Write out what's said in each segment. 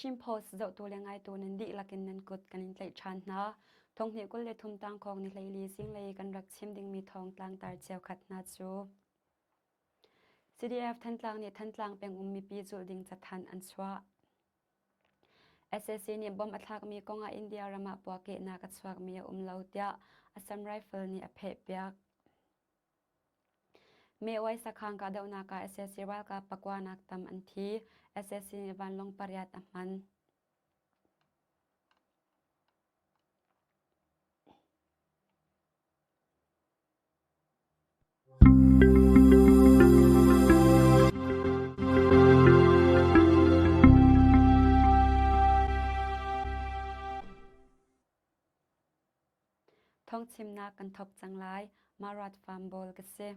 Chin Post zohtu le ngaitu nan dihlak in nan kut kan in tlaih ṭhan hna. Thonghnih 23 tangkhawng ni hleili zinglei kan rak chim dingmi thawng tlangtar cheukhat hna cu CDF Thantlang nih Thantlang peng um mipi zulh ding cathanh an chuah. Sac nih bomb a thlakmi kongah India ram ah puakehnak a chuakmi a um lo tiah Assam Rifle nih a phehpiak. Mewai sakhang kahdohnak ah sac ralkap pakua nak tam an thi. Sac nih vanlawng pariat a hman. Thawngchimnak kan thawk cang lai. Marat Farm Bawl ka si.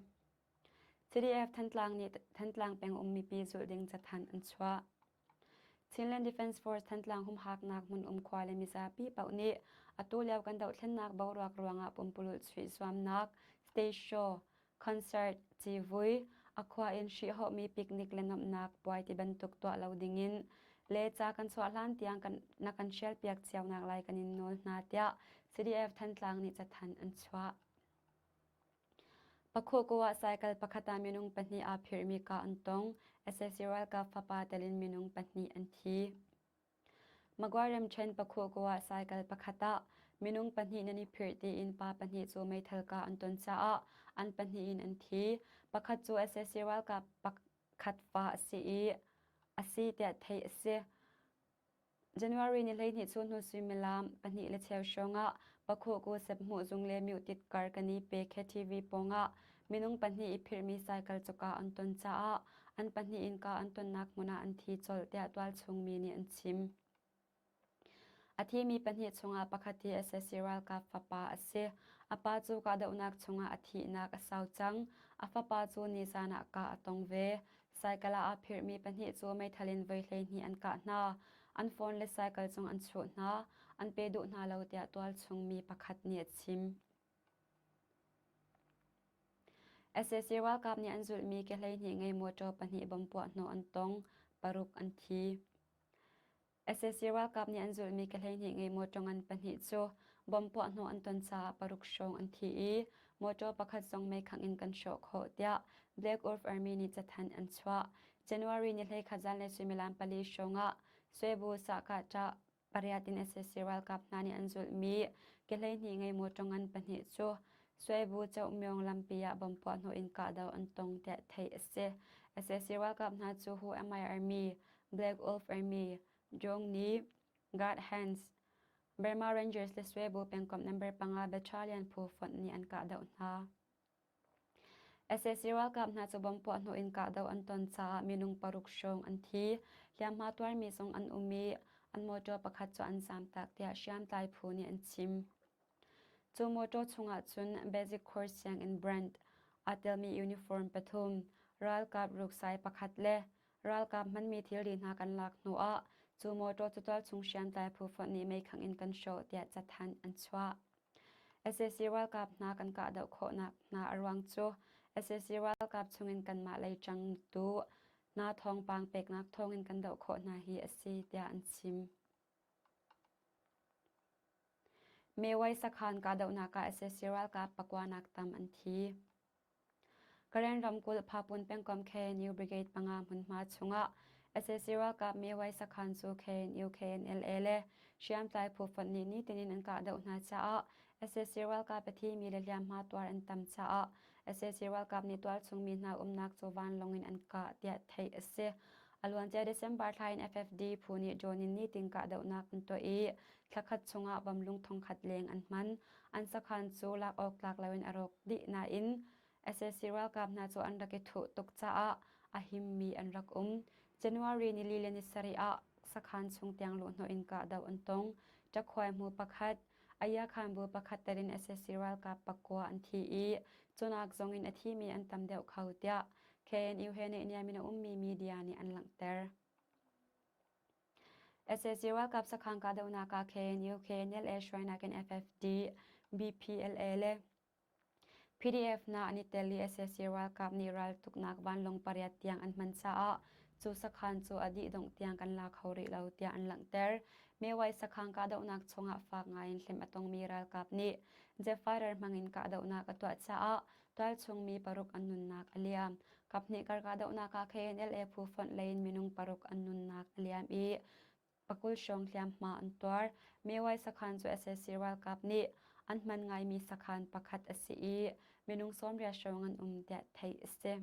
CDF Thantlang nih Thantlang peng um mipi zulh ding cathanh an chuah. Chinland Defence Force Thantlang humhaknak hmun um khua le mizapi paoh nih atu lio kan dohthlennak boruak ruangah pumpululh chuih zuamnak, stage show, concert, civui, a khua in hrihhawhmi picnic le nuamhnak puai ti bantuk tuah lo dingin le ca kan chuah hlan tiang kan, na kan hrialpiak cionak lai kan in nawl hna tiah CDF Thantlang nih cathanh an chuah. Pakhuku ah cycle pakhat ah minung pahnih aa phirhmi kah an tong. Sac ralkap fapa tel in minung pahnih an thi. Magway ramṭhen Pakhuku ah cycle pakhat ah minung pahnih nan i phirh tiin pa pahnih cu meithal kah an ton caah an pahnih in an thi. Pakhat cu sac ralkap pakhat fa a si i a si tiah theih a si. January ni 12 cu hnu suimilam pahnih le cheu hrawng ah Pakhuku Sephmuh zung le Myutit kar kan i pe KTV pawngah minung pahnih i phirhmi cycle cuka an ton caah an pahnih in ka an tonnak hmun ah an thi colh tiah tualchung mi nih an chim. A thimi pahnih chungah pakhat hi sac ralkap fapa a si. A pa cu kahdohnak chungah a thihnak a sau cang. A fapa cu nizan ah kah a tong ve. Cycle ah aa phirhmi pahnih cu meithal in voi 12 an kah hna. An phone le cycle zong an chuh hna. An pe duh hna lo tiah tualchung mi pakhat nih a chim. Sac ralkap nih an zulhmi ke 12 ngei motor pahnih bom puah hnawh an tong. Paruk an thi. Sac ralkap nih an zulhmi ke 12 ngei mawṭaw ngan pahnih cu bomb puahhnawh an ton caah paruk hrawng an thi i mawṭaw pakhat zong meikhangh in kan hrawh khawh tiah Black Wolf Army nih cathanh an chuah. January ni 11 zanlei suimilam pali hrawng ah Swebu sahkah pariat in sac ralkap hna nih an zulhmi ke 12 ngei mawṭaw ngan pahnih cu Swebu Chohmyong lampi ah bomb puahhnawh in kahdoh an tong tiah theih a si. Sac ralkap hna cu Hu Mi Army Black Wolf Army, Jongni, Guard Hands, Burma Rangers le Swebu pengkomh number panga battalion phu fonh nih an kahdoh hna. Sac ralkap hna cu bomb puahhnawh in kahdoh an ton caah minung paruk hrawng an thi. Hliamhma tuarmi zong an um i an mawṭaw pakhat cu an zamtak tiah hriamtlai phu nih an chim. Cu mawṭaw chungah cun basic course sianginn brand aa telmi uniform pathum, ralkap ruksai pakhat le Ralkap hmanmi thilri hna kan lak hnuah cu mawṭaw cu tualchung hriamtlai phu fonh nih meikhangh in kan hrawh tiah cathanh an chuah. Sac ralkap hna kan kahdoh khawhnak hna a ruang cu sac ralkap chungin kanmah lei ṭangtu hna thawngpang peknak thawngin kan doh khawh hna hi a si tiah an chim. Mewai sakhan kahdohnak ah sac ralkap pakuanak tam an thi. Karen ramkulh Phapun pengkomh KNU Brigade panga hmunhma chungah sac ralkap Mewai sakhan cu KNU KNLA le hriamtlai phu fonh nih nitin in an kahdoh hna caah sac ralkap a thimi le hliamhma tuar an tam caah sac ralkap nih tualchung mi hna umnak cu vanlawng in an kah tiah theih a si. A luancia December thla in FFD phu nih drone in nitin kahdohnak an tuah i thlakhat chungah bawmlung thongkhat leng an hman. An sakhan cu lak awk tlak loin a rawk dih nain sac ralkap hna cu an rak i thuh tuk caah a himmi an rak um. January nili le ni sarih ah sakhan chung tiang luhhnawh in kahdoh an tong. Ṭakhuai hmu pakhat, Ayakhan bu pakhat tel in sac ralkap pakua an thi i cunak zong in a thimi an tam deuh kho tiah KNU he naihniam in a ummi media nih an langhter. Sac ralkap sakhan kahdohnak ah KNU, KNLA hruainak in FFD, BPLA le PDF hna an i tel i sac ralkap nih raltuknak vanlawng pariat tiang an hman caah Cu sakhan cu a dih dongh tiang kan la kho rih lo tiah an langhter. Mewai sakhan kahdohnak chungah fak ngaiin hlem a tongmi ralkap nih jet fighter hmangin kahdohnak a tuah caah tualchung mi paruk an nunnak a liam. Kaphnih kar kahdohnak ah KNLA phu fonh lei in minung paruk an nunnak a liam i pakul hrawng hliamhma an tuar. Mewai sakhan cu sac ralkap nih an hman ngaimi sakhan pakhat a si i minung 80 hrawng an um tiah theih a si.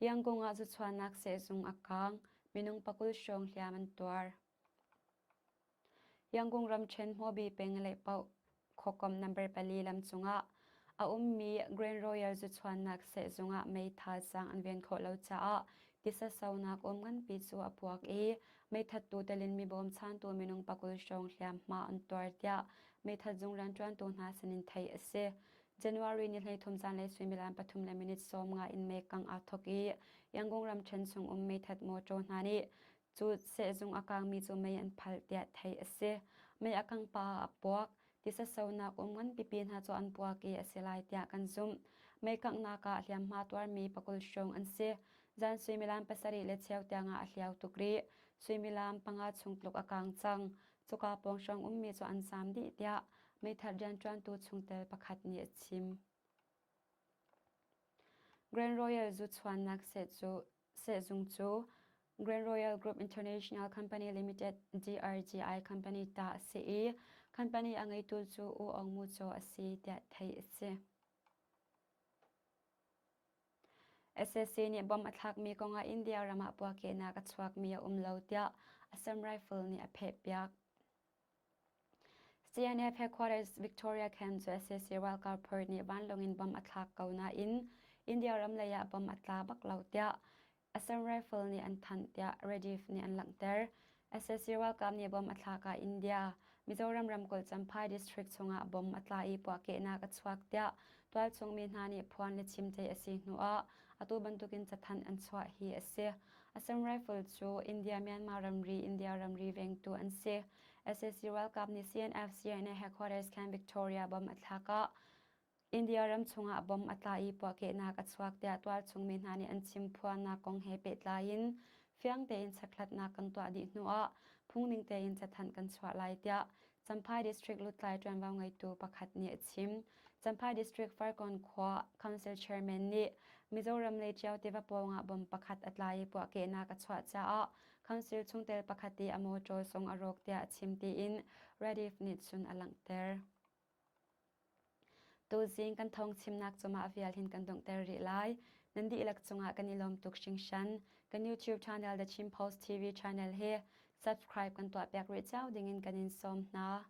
Yangon ah zuchuannak sehzung a kaang. Minung pakul hrawng hliam an tuar. Yangon ramṭhen Hmawbi peng le paoh khuakomh number pali lam cungah a ummi Grand Royal zuchuannak sehzung ah meithal sang an ven khawh lo caah tisa sonak um nganpi cu a puak i meithattu telin mi bawmchantu minung pakul hrawng hliamhma an tuar tiah meithat zung rianṭuantu hna sinin theih a si. January ni 13 zanlei suimilam 3 le minute 15 in meikang aa thawk i Yangon ramṭhen chung um meithat mawṭaw hna nih cu sehzung a kangmi cu mei an phalh tiah theih a si. Mei a kang pa ah a puak. Tisa sonak um nganpipi hna cu an puak i a si lai tiah kan zumh. Mei kanghnak ah hliamhma tuarmi pakul hrawng an si. Zan suimilam pasarih le cheu tiangah a hliau tuk rih. Suimilam panga chung tluk a kang cang. Cuka pawng hrawng ummi cu an zaam dih tiah meithal rianṭuantu chungtel pakhat nih a chim. Grand Royal zu chuannak sehzung cu Grand Royal Group International Company Limited (GRGI) company ta a si i company a ngeitu cu U Aung Mu Caw a si tiah theih a si. SAC nih bomb a thlakmi kongah India ram ah puakehnak a chuakmi a um lo tiah Assam Rifle nih a phehpiak. CNF headquarters Victoria Camp cu sac ralkap port nih vanlawng in bomb a thlak ko nain India ram lei ah bomb a tla bak lo tiah Assam Rifle nih an thanh tiah Rediff nih an langhter. Sac ralkap nih bomb a thlak ah India, Mizoram ramkulh Champhai district chungah bomb a tla i puahkehnak a chuak tiah tualchung mi hna nih phuan le chim theih a si hnuah atu bantukin cathanh an chuah hi a si. Assam Rifle cu India-Myanmar ramri India ramri vengtu an si. Sac ralkap nih CNF CNA headquarters Camp Victoria bomb a thlak ah India ram chungah bomb a tla i puahkehnak a chuak tiah tualchung mi hna nih an chim phuannak kong he pehtlai in fiang tein chekhlatnak kan tuah dih hnuah phungning tein cathanh kan chuah lai tiah Champhai District lutlai ṭuanvo ngeitu pakhat nih a chim. Champhai District Farkawn khua Council Chairman nih Mizoram lei Ṭio tiva pawngah bomb pakhat a tla i puahkehnak a chuah caah Council chungtel pakhat i a mawṭaw zong a rawk tiah a chim tiin Rediff nih cun a langhter. Tuzing kan thawng chimnak cu mah vial hin kan donghter rih lai. Nan dihlak cungah kan i lawm tuk hringhran. Kan YouTube channel The Chin Post TV channel hi subscribe kan tuahpiak rih cio dingin kan in sawm hna.